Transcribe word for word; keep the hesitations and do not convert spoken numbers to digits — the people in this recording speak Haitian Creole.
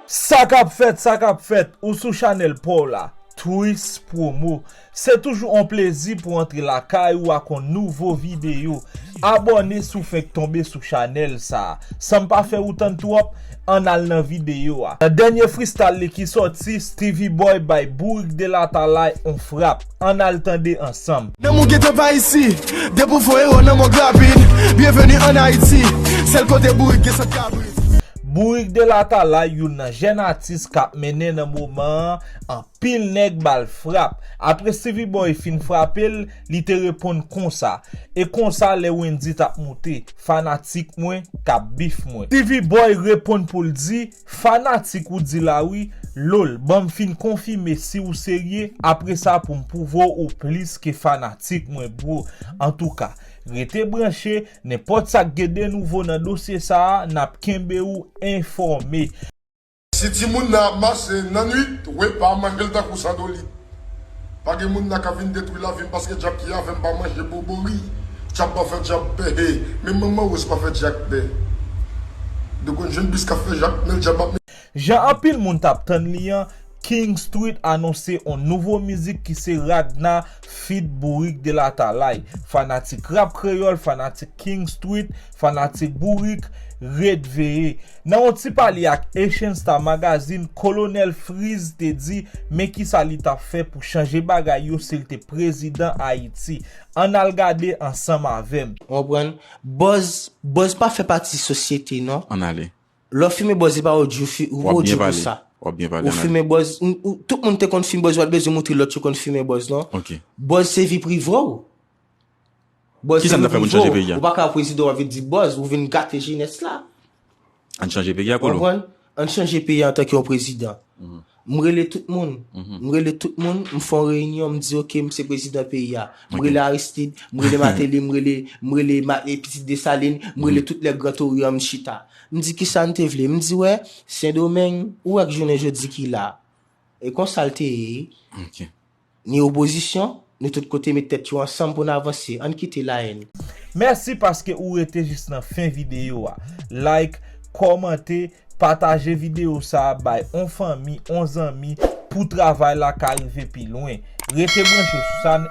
Sa k ap fèt, sa k ap fèt, ou sou chanèl pa w la, Twist Promo. Se toujou on plezi pou antre lakay ou ak on nouvo videyo. Abòne si w fenk tonbe sou chanèl sa a. San m pa fè ou tann twòp, ann al nan videyo a. Nan dènye freestyle li ki sòti, Steevy Boy bay Bourik de Latalay on frap. Ann al tande ansanm. Nan moun gentan pa isi, depi w fon ewo nan mò grapin, byenveni ann Ayiti, sèl kote bourik gen sant kabrit. Bourik de Latalay, youn nan jèn atis k ap mennen nan moman an, anpil nèg ba l frap. Apre Steevy Boy fin frape l, li te reponn konsa. E konsa lè Wendy t ap moute, fanatik mwen k ap bif mwen. Steevy Boy reponn pou l di, fanatik ou di la wi, lol, ban m fin konfime si ou serye, apre sa pou m pwouve w ou plis ke fanatik mwen bro. Antouka, rete branche, nenpòt sa k gen de nouvo nan dosye sa a, n ap kenbe ou enfòme. Si timoun nan ap mache nan nwit, repa manje l tankou sandolit. Pa gen moun nan ka vin detwi lavi m paske dyab ki avè m pa manje bobori. Dyab pa fè dyab pè, he. Menm manman Wes pa fè dyab pè. Dekonn jwenn bis k ap fè jak, men dyab ap Jan anpil moun t ap tann li an, King Street anonse on nouvo mizik ki se Ragna feat Bourik de Latalay. Fanatik rap kreyòl, fanatik King Street, fanatik Bourik, ret veye. Nan on ti pale ak Asian Star Magazine, Kolonèl Freeze te di men kisa li t ap fè pou chanje bagay yo si l te prezidan Ayiti. Ann al gade ansanm avè m. Ou konprann? Buzz, buzz pa fè pati sosyete, non. Ann ale. Lè w fimen buzz, se pa ou di w fi-, ou pa ou di w pou sa. W ap byen pale, ann ale. Ou fimen buzz, ou, ou, tout moun te konn fimen buzz, ou pa t bezwen montre lòt yo konn fimen buzz, non. Ok. Buzz se vi prive w. Buzz se vi prive w. Kisa n ta fè pou n chanje peyi a? Ou pa ka prezidan, w ap vin di buzz, ou vin gate jenès la. Ann chanje peyi a, Kolo. Ou konprann? Ann chanje peyi a antanke yon prezidan. Mhm. M rele tout moun. Mhm. M rele tout moun, m fè yon reyinyon, m di, "Ok, m se prezidan peyi a." M Ok. rele Aristide, m rele Martelly, m rele, m rele Ma-, e pitit Desalin, m rele Mhm. tout lè Gran Toryan, m chita. M di, "Kisa n te vle?" M di, "Wè, Sendomeng, ou wè k jounen jodi ki la." E konsa l te ye. Ok. Ni opozisyon, nou tout kote met tèt yo ansanm pou n avanse. Ann kite layèn. Mèsi paske ou rete jis nan fen videyo a. Like, kòmante, pataje videyo sa a bay on fanmi, on zanmi, pou travay la ka rive pi lwen. Rete branche sou chann-,